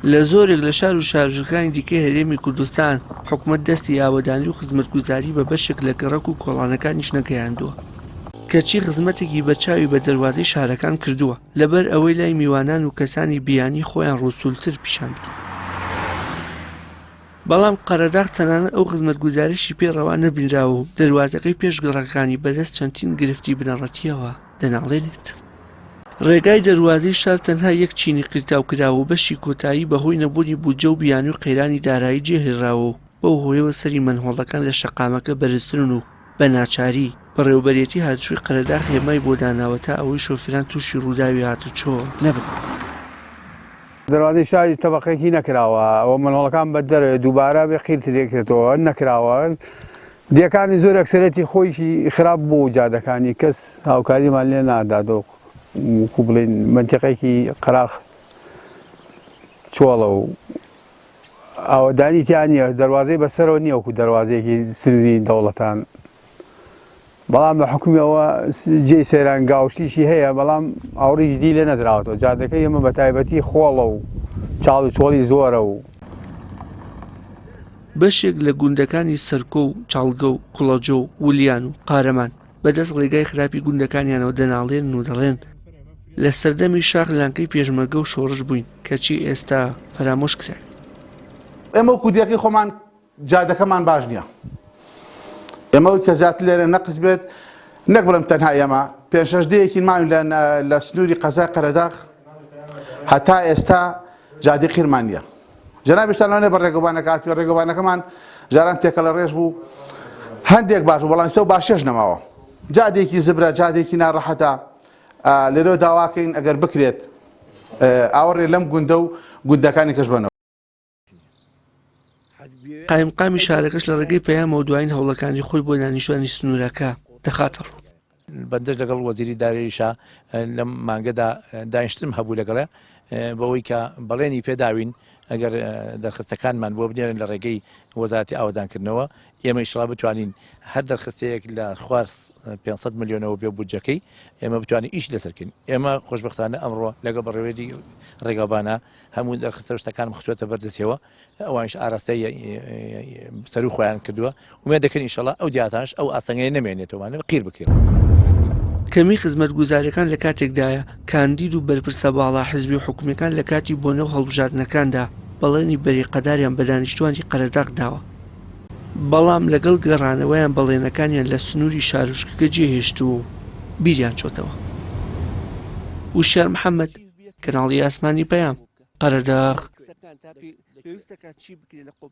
لە زۆرێک لە شار و شارۆچکەکانی دیکەی هەرێمی کوردستان، حکومەت دەستی ئاوەدانی و خزمەتگوزاری بە بەشێک لە گەڕەک و کۆڵانەکانیش نەگەیاندووە، کەچی خزمەتێکی بەرچاوی بە دەروازەی شارەکان کردووە، لەبەر ئەوەی لای میوانان و کەسانی بیانی خۆیان ڕووسوولتر پیشان بدەن. بەڵام قەرەداغ تەنانەت ئەو خزمەتگوزاریشی پێ ڕەوا نەبینراوە و دەروازەکەی پێش گەڕەکەکانی بەدەست چەندین گرفتی بنەڕەتییەوە دەناڵێنێت. ڕێگای دەروازەی شار تەنها یەک چینی قیرتاو کراوە و بەشی کۆتایی بەهۆی نەبوونی بودجە و بیانووی قەیرانی دارایی جێهێڵراوە و بەو هۆیەوە سەری مەنهۆڵەکان لە شەقامەکە بەرزترن و بە ناچاری بەڕێوەبەرێتی هاتوچۆی قەرەداغ هێمای بۆ داناوە تا ئەوەی شۆفێران تووشی ڕووداوی هاتوچۆ نەبن. دەروازەی شاریش تەبەقەیەکی نەکراوە و مەنهۆڵەکان بە دەرەوەیە دووبارە بێ قیر ترێکرێتەوە نەکراوە دێکانی زۆر ئەکسەرێتی خۆیشی خراپ بوو جادەکانی کەس هاوکاریمان لێ نادات و وەکو بڵێین مەنتیقێکی قەراخ چۆڵە و ئاوەدانی تیا نییە دەروازەی بەسەرەوە نییە وەکو دەروازەیەکی سنووری دەوڵەتان بەڵام بە حوکمی ئەوە جێی سەیرانگا و شتیشی هەیە بەڵام ئاوڕی جدی لێ نەدراوەتەوە جادەکەی ئێمە بە تایبەتی خۆڵە و چاڵ و چۆڵی زۆرە و. بەشێک لە گوندەکانی سەرکۆ و چاڵگە و کوڵەجۆ و ولیان و قارەمان بەدەست ڕێگای خراپی گوندەکانیانەوە دەناڵێنن و دەڵێن، لە سەردەمی شاخ لانکەی پێشمەرگە و شۆڕش بووین، کەچی ئێستا فەرامۆش کراوین. ئێمە وەکو دێکەی خۆمان جادەکەمان باش نییە ئێمە ئەوی کە زیاتر لێرە نەقس بێت نەک بڵێم تەنها ئێمە پێنج شەش دێیەکین ماوین لە لە سنووری قەزای قەرەداغ هەتا ئێستا جادەی قیرمان نییە جەنابیشتان لەوانەیە بە ڕێگەوبانەکە هاتبێ ڕێگەوبانەکەمان جاران تێکەڵە ڕێژ بوو هەندێک باش بوو بەڵام ئێستا باشێش نەماوە جادێکی زبرە جادێکی ناڕەحەتە لێرەوە داواکەین ئەگەر بکرێت ئاوەڕێ لەم گوندە و گوندەکانی کەش بەنەوە. قایمقامی شارەکەش لە ڕێگەی پەیامەوە دوایین هەوڵەکانی خۆی بۆ دانیشتوانی سنوورەکە دەخاتە ڕوو. بەندەش لەگەڵ وەزیری داراییشا لەم مانگەدا دانیشتنم هەبوو لەگەڵێ بەوەی کە بەڵێنی پێداوین ئەگەر دەرخستەکانمان بۆ بنێرن لە ڕێگەی وەزارەتی ئاوەدانکردنەوە ئێمە ئیشڵا بتوانین هەر دەرخستەیەک لە خوار 500 ملیۆنەوە بێ بودجەکەی ئێمە بتوانین ئیش لەسەرکەین ئێمە خۆشببختانە ئەمڕۆ لەگەڵ بەڕێوەبەری ڕێگاوبانە هەموو دەرخستە و شتەکانم خستووەتە بەردەستیەوە ئەوانیش ئاراستەی سەرو خۆیان کردووە ئومێد دەکەین ئینشەڵا ئەو دیاتانش ئەو ئاستەنگەیە نەمێنێتەوە قیر بکرێت. کەمی خزمەتگوزاریەکان لە کاتێکدایە، کاندید و بەرپرسە باڵا حزبی و حکومیەکان لە کاتی بۆنە و هەڵبژاردنەکاندا بەڵێنی بەریقەداریان بە دانیشتوانی قەرەداغ داوە، بەڵام لەگەڵ گەڕانەوەیان بەڵێنەکانیان لە سنووری شارۆچکەکە جێهێشتووە و بیریان چۆتەوە. وشیار محەمەد، کەناڵی ئاسمانی پەیام، قەرەداغ.